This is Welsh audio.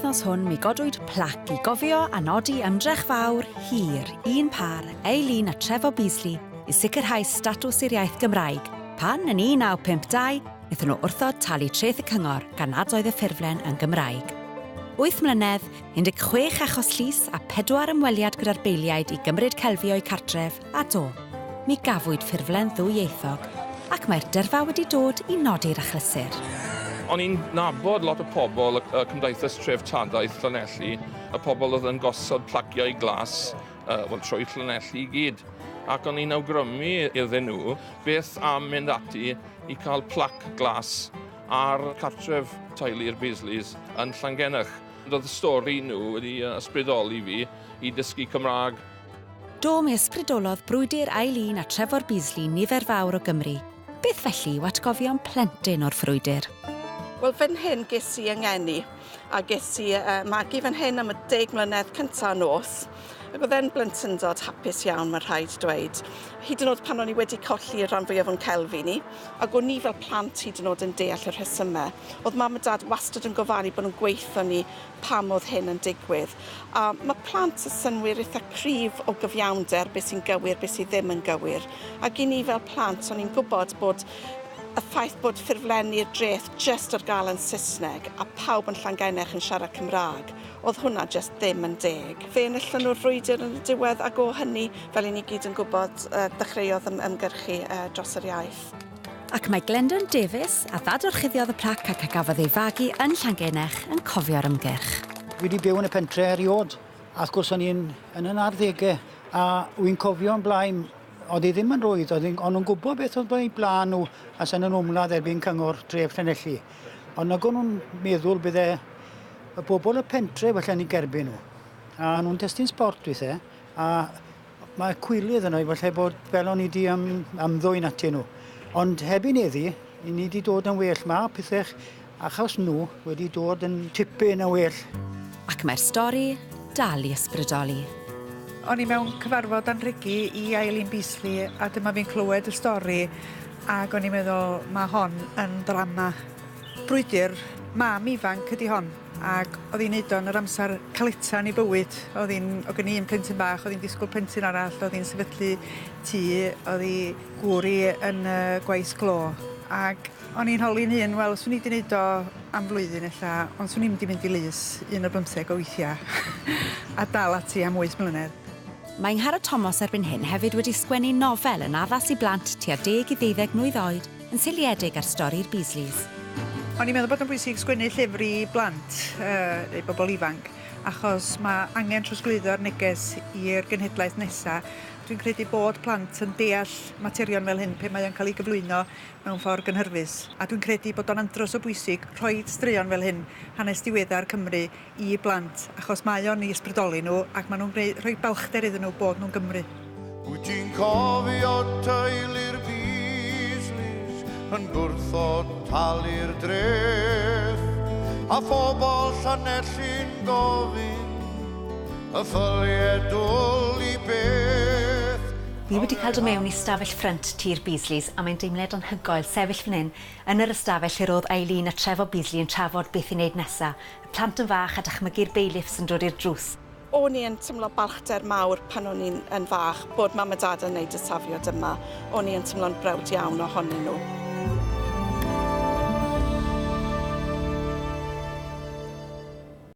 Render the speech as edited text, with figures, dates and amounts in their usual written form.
penwythnos hwn mi godwyd plac i gofio a nodi ymdrech fawr, hir, un pâr, Eileen a Trefor Beasley i sicrhau statws i'r iaith Gymraeg, pan yn 1952 wnaethon nhw wrthod talu treth y cyngor gan nad oedd y ffurflen yn Gymraeg. 8 mlynedd, 16 achos llys a 4 ymweliad gyda'r beiliaid i gymryd celfi o'u cartref, a do, mi gafwyd ffurflen ddwyieithog, ac mae'r dyrfa wedi dod i nodi'r achlysur. O'n i'n nabod lot o pobl y Cymdeithas Treftadaeth Llanelli, y pobl oedd yn gosod placiau glas, wel, trwy Llanelli i gyd. Ac o'n i'n awgrymu iddyn nhw beth am mynd ati i cael plac glas ar cartref teulu'r Beasleys yn Llangennech. Oedd y stori nhw wedi ysbrydoli fi i dysgu Cymraeg. Do, mi ysbrydolodd brwydr Eileen a Trefor Beasley nifer fawr o Gymru. Beth felly yw atgofion plentyn o'r frwydr? Wel, fan hyn ges i yngeni, a ges i magu fan hyn am y 10 mlynedd cynta nos. Ac oedd e'n blentyndod hapus iawn, mae rhaid dweud. Hyd yn oed pan o'n i wedi colli y rhan fwyaf o'n celfi ni, ac o'n i fel plant hyd yn oed yn deall y rhesymau. Oedd mam a dad wastad yn gofalu bod nhw'n gweithio ni pam oedd hyn yn digwydd. A mae plant y synnwyr eitha cryf o gyfiawnder, beth sy'n gywir, beth sydd ddim yn gywir. Ac i ni fel plant, o'n i'n gwybod bod y ffaith bod ffurflenni'r dreth jyst ar gael yn Saesneg a pawb yn Llangennech yn siarad Cymraeg, oedd hwnna jyst ddim yn deg. Fe enillon nhw'r frwydr yn y diwedd, ac o hynny, fel i ni gyd yn gwybod, ddechreuodd ymgyrchu dros yr iaith. Ac mae Glendon Davies, a ddadorchuddiodd y plac ac a gafodd ei fagu yn Llangennech, yn cofio'r ymgyrch. Fi wedi byw yn y pentre eriod, a wrth gwrs o'n i'n yn yn arddegau, a wy'n cofio'n blaen, oedd hi ddim yn rwydd, oedd o'n nhw'n gwybod beth oedd eu blaen nhw a sa'n nhw'n ymladd erbyn cyngor tref Llanelli. Ond nag o'n nhw'n meddwl bydde y bobl y pentre falle yn eu gerbyn nhw. A nhw'n testun sport weithiau, a mae cwilydd yno i falle bod fel o'n i wedi ymddwyn atyn nhw. Ond heb i neddi, i ni wedi dod yn well. Mae pethau achos nhw wedi dod yn tipyn yn well. Ac mae'r stori dal i ysbrydoli. O'n i mewn cyfarfod anrhegu i Eileen Beasley a dyma fi'n clywed y stori ac o'n i'n meddwl mae hon yn ddrama. Brwydr mam ifanc ydi hon ac oedd hi'n neud o yn yr amser caleta yn ei bywyd. Oedd hi'n, oedd gen i un plentyn bach, oedd hi'n disgwyl plentyn arall, oedd hi'n sefydlu tŷ, oedd hi gŵr i yn y gwaith glo. Ac o'n i'n holi'n hun, wel, swn i wedi neud o am flwyddyn ella, ond swn i'm wedi mynd i lys un o'r bymtheg o weithiau a dal ati am 8 mlynedd. Mae Angharad Tomos erbyn hyn hefyd wedi sgwennu nofel yn addas i blant tua deg i ddeuddeg mlwydd oed yn seiliedig ar stori'r Beasleys. O'n i'n meddwl bod o'n bwysig sgwennu llyfr i blant, neu bobl ifanc, achos mae angen trosglwyddo'r neges i'r genhedlaeth nesa. Dwi'n credu bod plant yn deall materion fel hyn pe mae o'n cael ei gyflwyno mewn ffordd gynhyrfus. A dwi'n credu bod o'n andros o bwysig rhoi straeon fel hyn, hanes diweddar Cymru, i blant, achos mae o'n eu ysbrydoli nhw ac maen nhw'n gwneud, rhoi balchder iddyn nhw bod nhw'n Gymry. Wyt ti'n cofio teulu'r Beasleys yn gwrthod talu'r dreth, a phobl Llanelli'n gofyn y ffyliau dwl i beth? Fi wedi cael dod mewn i stafell ffrynt tŷ'r Beasleys a mae'n deimlad anhygoel sefyll fan hyn yn yr ystafell lle roedd Eileen a Trefor Beasley yn trafod beth i wneud nesa, y plant yn fach a dychmygu'r bailiffs yn dod i'r drws. O'n i yn teimlo balchder mawr pan o'n i'n yn fach bod mam a dad yn neud y safiad yma. O'n i yn teimlo'n browd iawn ohonyn nhw.